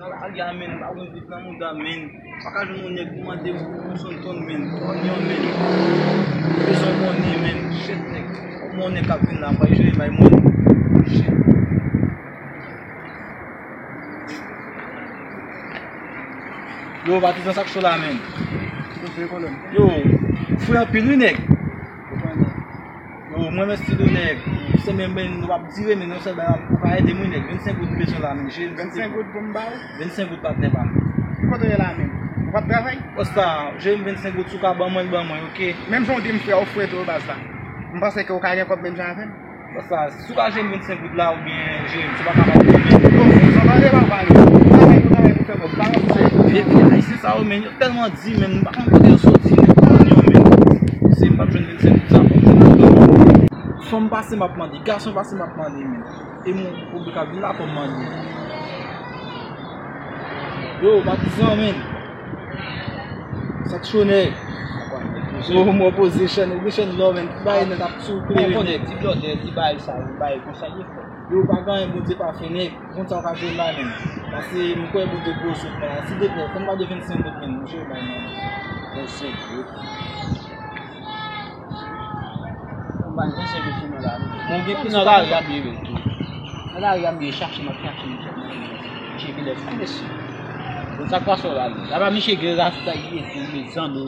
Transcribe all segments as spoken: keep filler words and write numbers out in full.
Al, al, ya, men, pa konn vit nan mouda, men. Pa ka jwenn yon nèg pou mande yon, yon sonn tonn, men. Yon, yon, men. Bezwen konnen, men. Shit, nèg. Yon nèg k ap vin la, m pa jere bay mwen. Shit. Yo, patizan, sa k cho la, men. Yo, fre anpil, wi, nèg. Yo, mwen menm estilo nèg. Se menm, men, nou p ap dire, men nou sèl bagay, ou ka ede mwen, nèg. Vennsenk goud m bezwen la, men. Vennsenk goud pou m ba w? Vennsenk goud, patnè pa m. Ki kote w ye la, men? Ou p ap travay? Bòs la, jere m vennsenk goud, si w ka ban mwen l, ban mwen, oke? Menm jan w di m frè, ou fre tou, baz la. M panse ke w ka gen kòb menm jan avè m. Bòs la, si w ka jere m vennsenk goud la, oubyen jere m, si w pa ka bay mwen, men. Yo, frè, sa w pale, pa w pale. Ou travay, ou travay pou fè kòb, pa wè pou sa. Vye, vye ayisyen sa yo, men, yo tèlman di, men, m pa konn kote yo soti, men, pa konn yo, men. Se m p ap jwenn vennsenk goud sa, m p ap jwenn ladan. Fanm pase m ap mande, gason pase m ap mande, men. E moun pou ka vin la pou m mande. Yo, patizan, men. Sa k cho, nèg? Yo, mwen poze chèn, ou gen chèn lò, men. Bay nèg ap sou kle, men. Ti blòdè, ti bay sa, bay konsa, li fò. Yo, pa gen anyen, Bondye pa fè, nèg. Konn sa w ka jwenn la, men. Pase m kwè Bondye gwo sou mwen la. Silvouplè, fè m gade vennsenk goud, men. M jere bay mwen. Vennsenk goud. M ba n vennsenk goud sou mwen la, men. Bon, gen ki nan lari a m ye menm tou. Nan lari a m ye chache, m ap chache, m ap chache. Misye genlè fou, mesye. Bon, sa k pase w la, men. Laba misye gen rasta, li ye fou, mezanmi.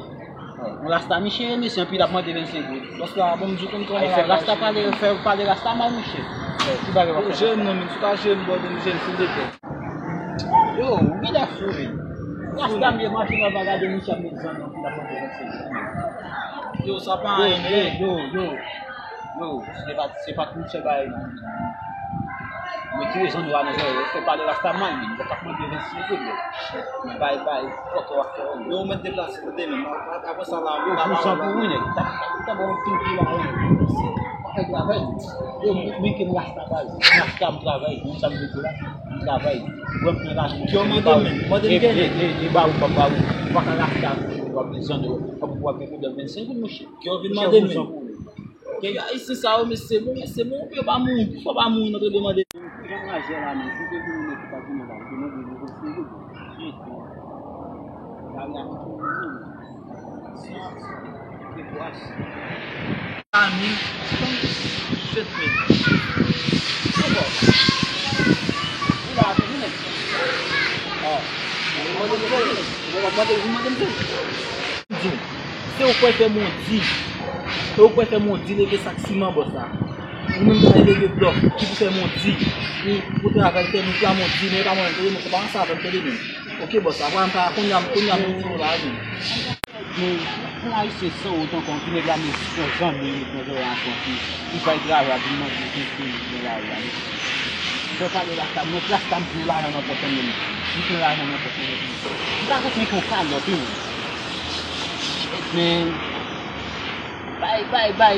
Yon rasta, misye, mesye, anpil ap mande vennsenk goud. Bòs la, bon, m di w konn kòman la. Fè rasta pale, fè pale rasta mal, mesye. Ti bagay w ap fè. Jere m non, men, si w ka jere m, bòdè, m jere m, silvouplè. Yo, ou genlè fou, men. Rasta m ye mache nan bagay de misye ap met zòn nan, ki ap mande vennsenk goud. Yo, sa pa anyen, yo, men. Yo, yo, yo. Yo, se pa, se pa tout sèl bagay, non. Mwen tire zòn yo a nan zòn yo, fè pale rasta mal, men. Yo t ap mande vennsenk goud, men. Bay, bay, fòk w ap fè, yo, ou mèt deplase. Kote menm, apre sa la, yo, pou san pou wi, nèg. Ta, ta, ta bon, tout pou la, wi. Pa fè travay. Yo, men ke m rasta, baz. M rasta, m travay. Moun sa m vle di la, m travay. Wè m gen lajan. Yo, mande m, mande m gen. E, e, e, ba ou, pa ba ou. Pa ka rasta, w ap bezwen yo. Ap w ap gen pwoblèm vennsenk goud, monchè. Yo, vin mande m. Gen ayisyen sa yo, men se bon, men se bon, yo pa mouri. Poukisa yo pa mouri nan tande mande? Jan raje la, men, si te vin yon nèg ki pa tounen la, li te mande nou vennsenk goud. Amin. Shit, men. Ou la toujou, nèg. Oh. Ou mande m sèvis. Ou mande, ou mande m sèvis. Di w, se ou kwè fè mondi. Se ou kwè fè mondi leve sak siman, bòs la. Ou menm k al leve blòk, ki pou fè mondi. Ou, ou travay, fè moun pran mondi, men e pa mwen, tande, men se pa ansanm, tande, men. Oke, bòs, apre m pa, kounye a, kounye a, m di w la, men. Men, pou ayisyen san wont ankò, ki nèg la, men, se yon zanmi, nèg nan zòrèy ankò, ki, ki bay travay, vin mande vennsenk goud nan lari a, men. Fè pale rasta, mwen rasta, m pran lajan nan pòch mwen, men. M pran lajan nan pòch mwen, men. M pa konprann ki yon kalòt, wi, men. Shit, men. Bay, bay, bay.